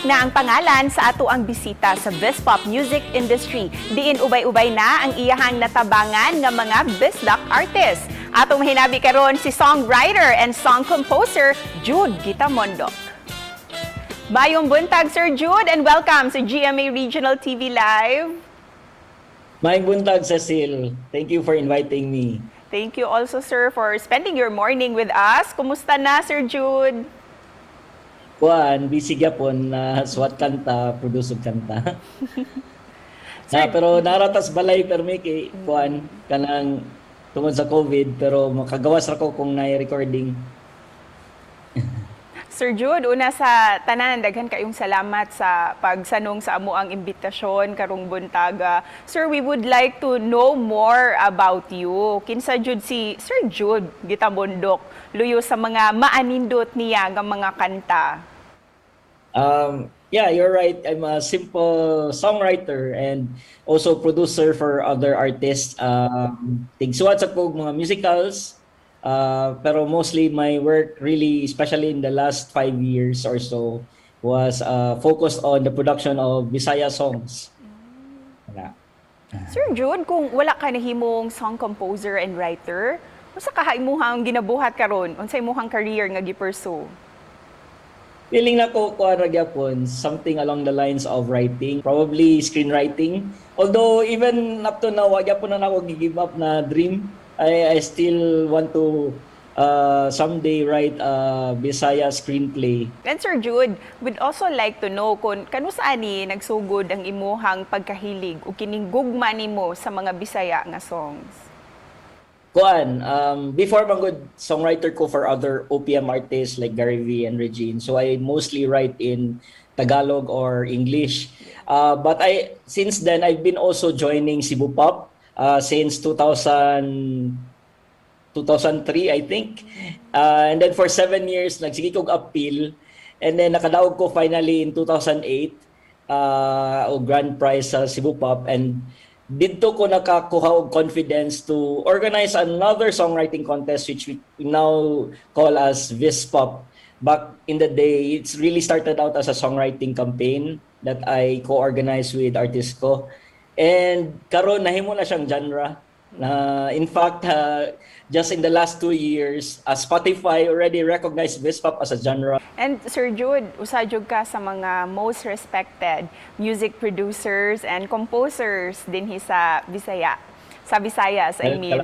Na ang pangalan sa atoang bisita sa Vispop music industry. Diin ubay-ubay na ang iyahang natabangan nga mga Bisdak artists. Atong hinabi karon si songwriter and song composer Jude Gitamondoc. Maayong buntag, Sir Jude, and welcome sa GMA Regional TV Live. Maayong buntag, Cecil. Thank you for inviting me. Thank you also, sir, for spending your morning with us. Kumusta na, Sir Jude? Kuan, busy gyapon na suwat kanta, produce og kanta. Na, pero naa ra ta sa balay permi kay kuan kanang tungod sa COVID, pero makagawas ra ko kung naay recording. Sir Jude, una sa tanan, daghan kayong salamat sa pagsanong sa amoang imbitasyon karong buntaga. Sir, we would like to know more about you. Kinsa jud si Sir Jude Gitamondoc luyo sa mga maanindot niya nga mga kanta? Yeah, you're right. I'm a simple songwriter and also producer for other artists. Tigsuwat sad kog mga musicals, pero mostly my work really, especially in the last 5 years or so, was focused on the production of Bisaya songs. Wala. Sir Jude, kung wala ka nahimong song composer and writer, unsa kaha imuhang ginabuhat karon? Unsa imuhang career nga gi-pursue? Feeling nako kuan ra gyapon, something along the lines of writing, probably screenwriting. Although even up to now, wa gyapon na nako gi-give up na dream. I still want to someday write a Bisaya screenplay. And Sir Jude, we'd also like to know kung kanus-a ani nagsugod ang imuhang pagkahilig o kining gugma nimo sa mga Bisaya nga songs. Kuan, before man gud, songwriter ko for other OPM artists like Gary V and Regine. So I mostly write in Tagalog or English. But I since then I've been also joining Cebu Pop since 2000 2003, I think. And then for 7 years nagsige kog appeal and then nakadaog ko finally in 2008 og grand prize sa Cebu Pop, and didto ko nakakuha og confidence to organize another songwriting contest, which we now call as Vispop. Back in the day, it's really started out as a songwriting campaign that I co-organized with artist ko. And karon nahimo na siyang genre. Na in fact, just in the last 2 years, Spotify already recognized Vispop as a genre. And Sir Jude, usa jud ka sa mga most respected music producers and composers dinhi sa Bisaya. Sa Visayas, I mean.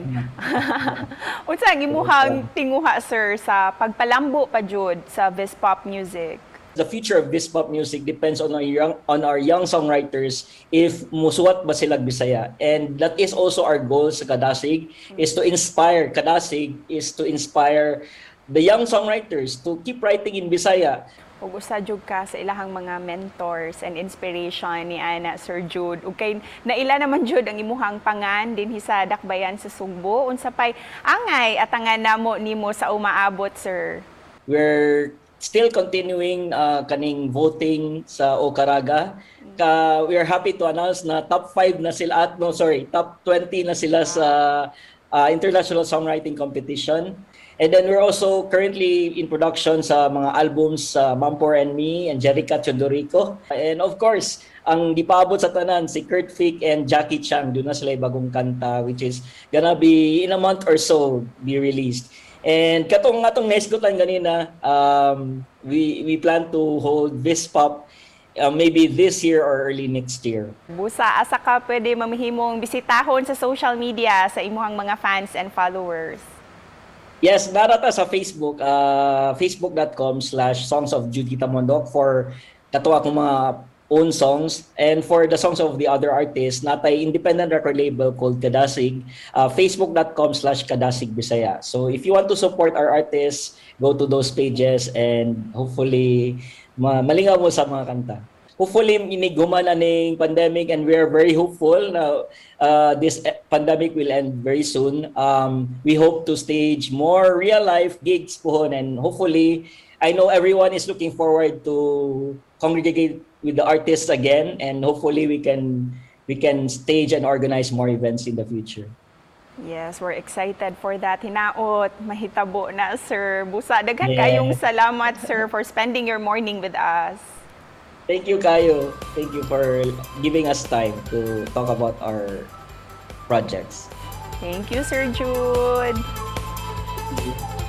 Unsa ang imuhang tinguha, sir, sa pagpalambo pa jud sa Vispop music? The future of Vispop music depends on our young songwriters, if musuwat ba sila Bisaya. And that is also our goal sa Kadasig, is to inspire Kadasig is to inspire the young songwriters to keep writing in Bisaya. Ug usa jud ka sa ilahang mga mentors and inspiration ni ana, Sir Jude. Ug kay naila naman jud ang imuhang pangan dinhi sa Dakbayan sa Sugbo. Unsa pay angay atangan namo nimo sa umaabot, sir? We're still continuing kaning voting sa O Caraga. Ka we are happy to announce na top 5 na sila at, no, sorry, top 20 na sila sa international songwriting competition. And then we're also currently in production sa mga albums sa Mampor and Me and Jerica Chodorico. And of course, ang gipaabot sa tanan, si Kurt Fick and Jackie Chang, duna sila bagong kanta which is gonna be in a month or so be released. And katong atong nahisgutan ganina, we plan to hold Vispop maybe this year or early next year. Busa, asa ka pwede mamahimong bisitahon sa social media sa imuhang mga fans and followers? Yes, naa ra ta sa Facebook, facebook.com/songsofjudegitamondoc for kato akong mga own songs, and for the songs of the other artists, naa tay independent record label called Kadasig, facebook.com/kadasigbisaya. So if you want to support our artists, go to those pages and hopefully malingaw mo sa mga kanta. Hopefully inig human aning pandemic, and we are very hopeful na this pandemic will end very soon. We hope to stage more real life gigs pohon, and hopefully, I know everyone is looking forward to congregate with the artists again, and hopefully we can stage and organize more events in the future. Yes, we're excited for that. Hinaot, mahitabo na, sir. Busa, daghan kayong salamat, sir, for spending your morning with us. Thank you kaayo. Thank you for giving us time to talk about our projects. Thank you, Sir Jude. Thank you.